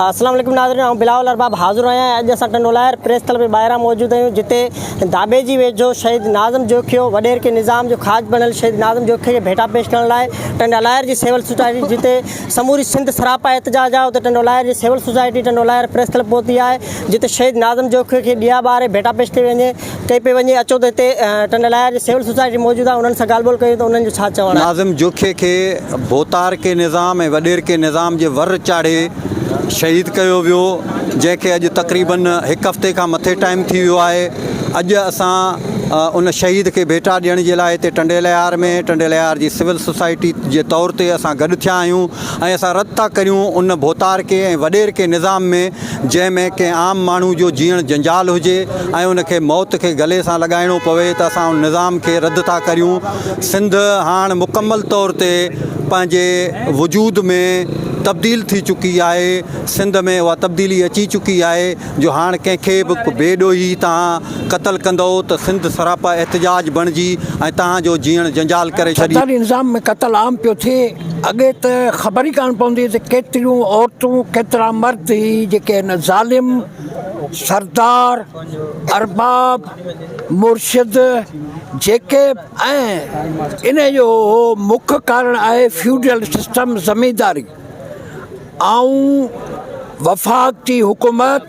السلام عليڪم ناظرين آئون بلاول ارباب حاضر آهيان ۽ اڄ اسان ٽنڊو لاهر پريس ڪلب جي ٻاهران موجود آهيون جتي داٻيجي ويجهو شهيد ناظم جوکيو وڏيرڪي نظام جو کاڄ بڻيل شهيد ناظم جوکيو کي ڀيٽا پيش ڪرڻ لاء ٽنڊا لاهر جي سول سوسائٽي جتي سموري سنڌ سراپا احتجاج آهي اتي ٽنڊو لاهر جي civil society Tando Allahyar press club پهتي آهي جتي شهيد ناظم جوکيو کي ڏيئا ٻاري ڀيٽا پيش ڪئي وڃي ڪئي پئي وڃي اچو ته هتي ٽنڊي لاهيار جي سول سوسائٽي موجود آهي انهن سان ڳالهه ٻولهه ڪيون ته انهن جو ڇا چوڻ آهي. ناظم جوکي کي ڀوتارڪي نظام ۽ وڏيرڪي نظام جي ور چاڙهي شهيد ڪيو ويو جنهن کي اڄ تقريبن هڪ هفتي کان مٿي ٽائيم ٿي ويو آهي اڄ اسان ان شهيد کي ڀيٽا ڏيڻ جي لاء هتي ٽنڊي الهيار ۾ ٽنڊي الهيار جي سول سوسائٽي جي طور تي اسان گڏ ٿيا آهيون ۽ اسان رد ٿا ڪريون ان ڀوتارڪي ۽ وڏيرڪي نظام ۾ جنهن ۾ ڪنهن عام ماڻهو جو جيئڻ جنجال هجي ۽ ان کي موت کي گلي سان لڳائڻو پوي ته اسان ان نظام کي رد ٿا ڪريون. سنڌ هاڻ مڪمل طور تي پنهنجي وجود ۾ تبديل ٿي چڪي آهي، سنڌ ۾ اها تبديلي اچي چڪي آهي جو هاڻ ڪنهن کي به بي ڏوهي توهان قتل ڪندؤ ته سنڌ سراپا احتجاج بڻجي ۽ توهان جو جيئڻ جنجال ڪري ڇڏيندي. سرداري نظام ۾ قتل عام پيو ٿئي. اڳي ته خبر ئي ڪانه پوندي هئي ته ڪيتريون عورتون ڪيترا مرد هي جيڪي هن ظالم سردار ارباب مرشد جيڪي ۽ ان جو مک ڪارڻ آهي فيوڊل سسٽم زمينداري آئون وفاق جي حڪومت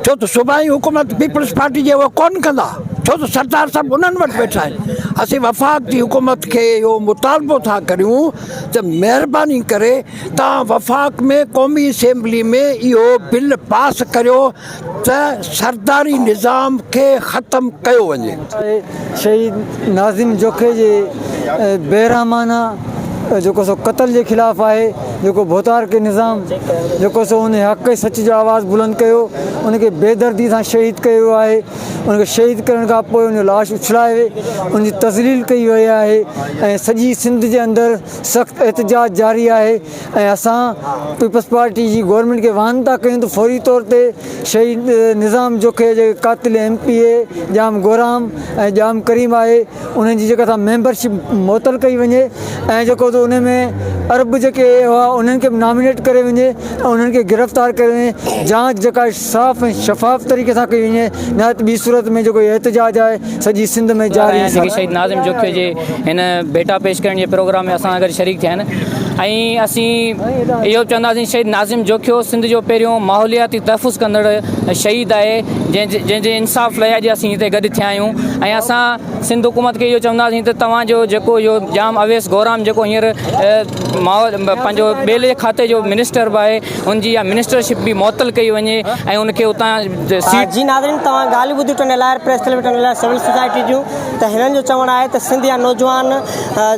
ڇو ته صوبائي حڪومت پيپلز پارٽي جي اهو ڪونه ڪندا ڇو ته سردار صاحب انهن وٽ ويٺا آهن اسين وفاق جي حڪومت کي اهو مطالبو ٿا ڪريون ته مهرباني ڪري توهان وفاق ۾ قومي اسيمبلي ۾ اهو بل پاس ڪريو ته سرداري نظام کي ختم ڪيو وڃي. شهيد ناظم جوکي جي بيرحمانه جيڪو سو قتل جي خلاف آهي جيڪو ڀوتارڪي نظام جيڪو سو ان حق ۽ سچ جو آواز بلند ڪيو ان کي بيدردي سان شهيد ڪيو ويو آهي ان کي شهيد ڪرڻ کان پوء ان جو لاش اڇلائي ان جي تذليل ڪئي وئي آهي ۽ سڄي سنڌ جي اندر سخت احتجاج جاري آهي ۽ اسان پيپلز پارٽي جي گورنمينٽ کي واهن ٿا ڪيون ته فوري طور تي شهيد نظام جوکي جي قاتل M P A Jam Goram ۽ Jam Karim آهي انهن جي جيڪا سا ميمبرشپ معطل ڪئي وڃي ۽ جيڪو ان ۾ عرب جيڪي هئا انهن کي به نامينيٽ ڪري وڃي ۽ انهن کي گرفتار ڪري وڃي جانچ جيڪا صاف ۽ شفاف طريقي سان ڪئي وڃي نه ته ٻي صورت ۾ جيڪو احتجاج آهي سڄي سنڌ ۾ جاري جيڪي شهيد ناظم جوکيو جي هن ڀيٽا پيش ڪرڻ جي پروگرام ۾ اسان سان گڏ شريڪ ٿيا آهن ۽ اسين اهو به چونداسين شهيد ناظم جوکيو سنڌ جو پهريون ماحولياتي تحفظ ڪندڙ شهيد آهي جنهن جي انصاف لاء اڄ اسين هتي گڏ ٿيا آهيون ۽ اسان سنڌ حڪومت کي اهو چونداسين ته توهان جو جيڪو اهو ڄام اويس گورام جيڪو هينئر پنهنجو ٻيلي کاتي جو منسٽر به آهي ان جي اها منسٽرشپ به معطل ڪئي وڃي ۽ ان کي اتان سيٽ جي ناظرين توهان ڳالهيون ٻڌيون Tando Allahyar press club Tando Allahyar civil society جون ته هنن جو چوڻ آهي ته سنڌ جا نوجوان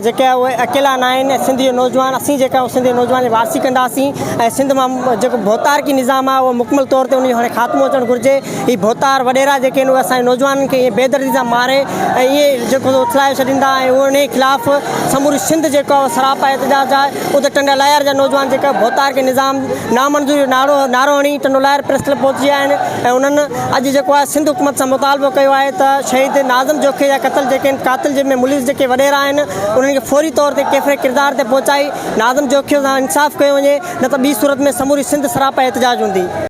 جيڪي اهي اڪيلا نه آهن ۽ سنڌ جو نوجوان اسين جيڪا آهيون سنڌ جي نوجوان جي وارثي ڪنداسين ۽ سنڌ مان جيڪو ڀوتارڪي نظام آهي اهو مڪمل طور تي ان جو هاڻي خاتمو اچڻ گهرجي هي ڀوتار وڏيرا جيڪي آهن اهي اسان جي نوجوانن کي ائين بيدردي سان ماري ۽ ائين جيڪو سو اڇلائي ڇڏين ٿا ۽ انهي خلاف سموري سنڌ جيڪو آهي سراپا احتجاج آهي اتي ٽنڊا لاهيار جا نوجوان جيڪا ڀوتار کي نظام نامنظور جو نعرو نعرو هڻي ٽنڊو لاهيار پريس ڪلب پهچي ويا آهن ۽ انهن اڄ جيڪو آهي سنڌ حڪومت سان مطالبو ڪيو آهي ته شهيد ناظم جوکي جا قتل جيڪي آهن قاتل جن ۾ ملوث جيڪي وڏيرا آهن انهن کي فوري طور تي ڪيفر ڪردار تي پهچائي ناظم جوکيو سان انصاف ڪيو وڃي نه ته ٻي صورت ۾ سموري سنڌ سراپا احتجاج هوندي.